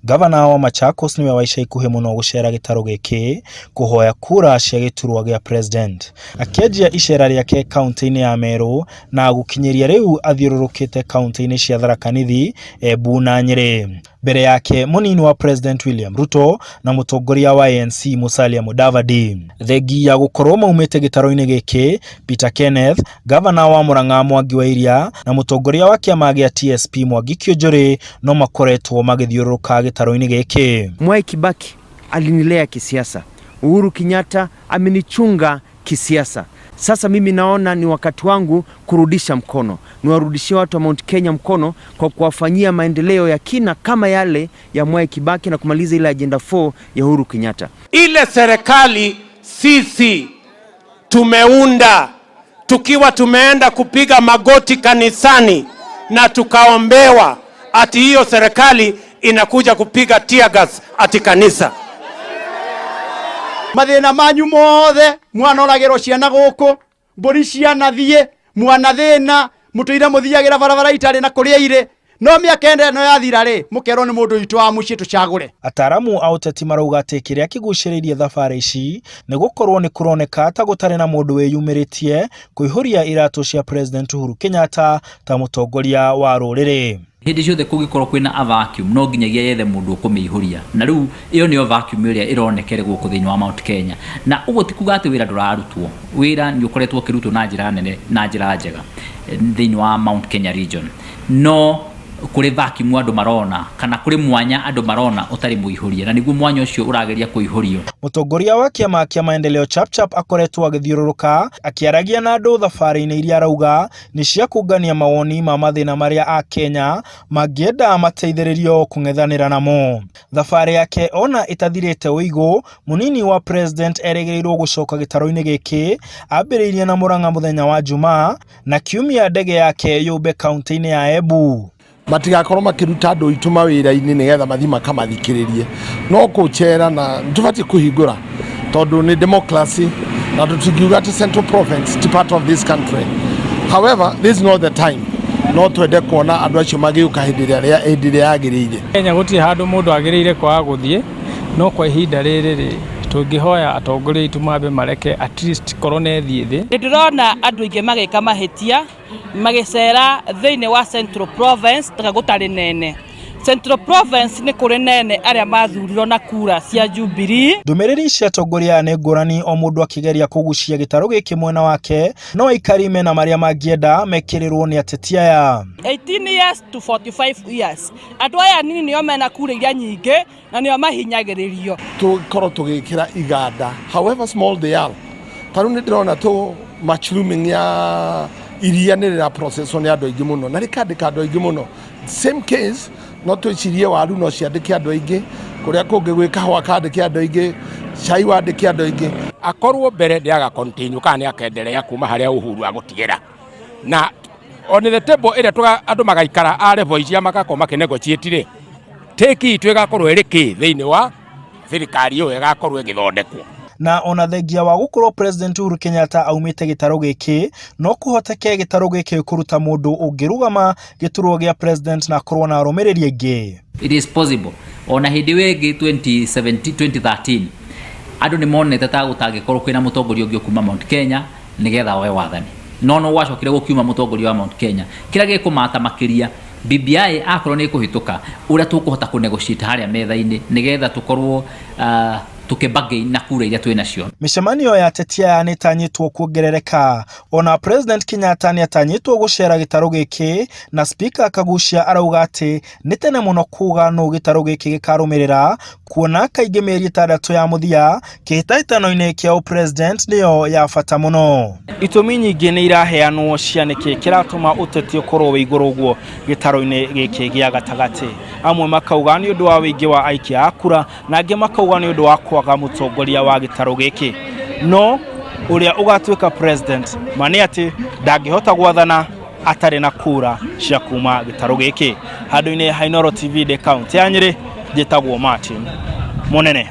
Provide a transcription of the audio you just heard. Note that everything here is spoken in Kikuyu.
Gavana wa Machakos nĩwe wa ica ikuhĩ mũno gũcera gĩtarũ gĩkĩ kũhoya kura cia gĩturwa gĩa president. Akĩanjia icera rĩake kaunti-inĩ ya Meru na gũkinyĩria rĩu athiũrũrũkĩte kaunti-inĩ cia Tharaka Nithi, Embu na Nyĩrĩ. Mbere yake mũnini wa President William Ruto na mũtongoria wa ANC Musalia Mudavadi. Thengia ya gũkorwo maumĩte gĩtarũ-inĩ gĩkĩ, Peter Kenneth, gavana wa Murang'a Mwangi wa Iria na mũtongoria wa kĩama gĩa TSP Mwangi Kiunjuri no makoretwo magĩthiũrũrũka gĩtarũ-inĩ gĩkĩ. Mwai Kibaki alinilea kisiasa, Uhuru Kenyatta amenichunga kisiasa. Sasa mimi naona ni wakati wangu kurudisha mkono, niwarudishie watu wa Mount Kenya mkono kwa kuwafanyia maendeleo ya kina kama yale ya Mwai Kibaki na kumaliza ile agenda 4 ya Uhuru Kenyatta. Ile serikali sisi tumeunda tukiwa tumeenda kupiga magoti kanisani na tukaombewa ati hiyo serikali inakuja kupiga tear gas ati kanisa. Mathĩna manyu mothe mwanoragĩrwo ciana gũkũ, mbũri cianathiĩ, mwanathĩna, mũtũire mũthiagĩra barabara itarĩ na kũrĩa irĩ, no mĩaka ĩno yathira rĩ, mũkerwo nĩ mũndũ witũ wa mũciĩ tũcagũre. Ataramu a ũteti marauga atĩ kĩrĩa kĩgucĩrĩirie thabarĩ ici nĩ gũkorwo nĩ kũroneka ta gũtarĩ na mũndũ wĩyumĩrĩtie kũihũria iratũ cia President Uhuru Kenyatta ta mũtongoria wa rũrĩrĩ. Hĩndĩ ciothe kũngĩkorwo kwĩna a vacuum, no nginyagia yethe mũndũ ũkũmĩihũria, na rĩu ĩyo nĩyo vacuum ĩrĩa ĩronekere gũkũ thĩinĩ wa Mount Kenya. Na ũguo ti kuga atĩ wĩra ndũrarutwo, wĩra nĩ ũkoretwo ũkĩrutwo na njĩra nene na njĩra njega thĩinĩ wa Mount Kenya region, no kũrĩ vacuum andũ marona kana kũrĩ mwanya andũ marona ũtarĩ mũihũrie, na nĩguo mwanya ũcio ũrageria kũihũrio. Mũtongoria wa kĩama kĩa Maendeleo Chapchap akoretwo agĩthiũrũrũka akĩaragia na andũ thabarĩ-inĩ iria arauga nĩ cia kũngania mawoni ma mathĩna marĩa Akenya mangĩenda mateithĩrĩrio kũng'ethanĩra namo. Thabarĩ yake ona ĩtathirĩte ũigũ, mũnini wa president erĩgĩrĩirwo gũcoka gĩtarũ-inĩ gĩkĩ ambĩrĩirie na Murang'a mũthenya wa Jumaa na kiumia ndege yake yũmbe kaunti-inĩ ya Embu. Matigakorwo makiruta andũ aitũ mawĩra-inĩ nĩgetha mathiĩ makamathikĩrĩrie, no kũcera na tũbatiĩ kũhingũra tondũ nĩ democracy na tũtingiuga atĩ Central Province ti part of this country. However, this is not the time. No twende kuona andũ acio magĩũka hĩndĩ ĩrĩa yagĩrĩire. Kenya gũtirĩ handũ mũndũ agĩrĩire kwaga gũthiĩ, no kwa ihinda rĩrĩ rĩ, tũngĩhoya atongoria aitũ mambe mareke at least corona ĩthiĩ thĩ. Nĩ ndĩrona andũ aingĩ magĩka mahĩtia magĩcera thĩinĩ wa Central Province taka gũtarĩ nene. Central Province nĩ kũrĩ nene arĩa mathurirwo na kura cia Jubilee. Ndũmĩrĩri cia atongoria aya nĩ ngũrani, o mũndũ akĩgeria kũgucia gĩtarũ gĩkĩ mwena wake, no aikari mena marĩa mangĩenda mekĩrĩrwo nĩ ateti aya. 18 years to 45 years, andũ aya nini nĩo mena kura iria nyingĩ na nĩo mahinyagĩrĩrio. Tũkorwo tũgĩkĩra iganda, however small they are. Ta rĩu nĩ ndĩrona tũ mushrooming ya iria nĩ rĩra processwo nĩ andũ aingĩ mũno na rĩkandĩka andũ aingĩ mũno. Same case, no twĩcirie waru no ciandĩke andũ aingĩ, kũrĩa kũngĩ gwĩ kahũa kandĩke andũ aingĩ, cai wandĩke andũ aingĩ. Akorwo mbere nĩ aga continue kana nĩ akenderea kuma harĩa Uhuru agũtigĩra na on the table ĩrĩa andũ magaikara a level icia magakorwo makĩnegotiate rĩ, take itũ ĩgakorwo ĩrĩ kĩ thĩinĩ wa thirikari ĩyo ĩgakorwo ĩgĩthondekwo. Na ona thengia wa gũkorwo President Uhuru Kenyatta aumĩte gĩtarũ gĩkĩ, no kũhoteke gĩtarũ gĩkĩ kũruta mũndũ ũngĩrũgama gĩturwa gĩa president na akorwo na arũmĩrĩri aingĩ. It is possible. Ona hĩndĩ ĩyo ĩngĩ 2017, 2013, andũ nĩ monete ta gũtangĩkorwo kwĩna mũtongoria ũngĩ kuma Mount Kenya nĩgetha oe wathani, no gwacokire gũkiuma mũtongoria wa Mount Kenya. Kĩrĩa gĩkũmata makĩria, BBI akorwo nĩ ĩkũhĩtũka, ũrĩa tũkũhota kũ negotiate harĩa metha-inĩ nĩgetha tũkorwo tũkĩ na kura iria twĩ nacio. Mĩcemanio ya ateti aya nĩ ĩtanyĩtwo kuongerereka. Ona President Kenyatta nĩ atanyĩtwo gũcera gĩtarũ gĩkĩ, na Speaker Kaguchia arauga atĩ nĩ tene mũno kuga nũ gĩtarũ gĩkĩ gĩkarũmĩrĩra, kuona kaingĩ mĩeri 6 ya mũthia kĩhĩtahĩtano-inĩ kĩa ũpresident nĩyo ya bata mũno. Itũmi nyingĩ nĩ iraheanwo cia nĩkĩ kĩratũma ũteti ũkorwo wĩ igũrũ ũguo gĩtarũ-inĩ gĩkĩ gĩa gatagatĩ. Amwe makauga nĩ ũndũ wa ũingĩ wa aikia a kura, na angĩ makauga nĩ ũndũ wa kwaga mũtongoria wa gĩtarũ gĩkĩ. No ũrĩa ũgatuĩka president, ma nĩ atĩ ndangĩhota gwathana atarĩ na kura cia kuma gĩtarũ gĩkĩ. Handũ-inĩ ha Inooro TV ndĩ kaunti ya Nyĩrĩ, njĩtagwo Martin Mũnene.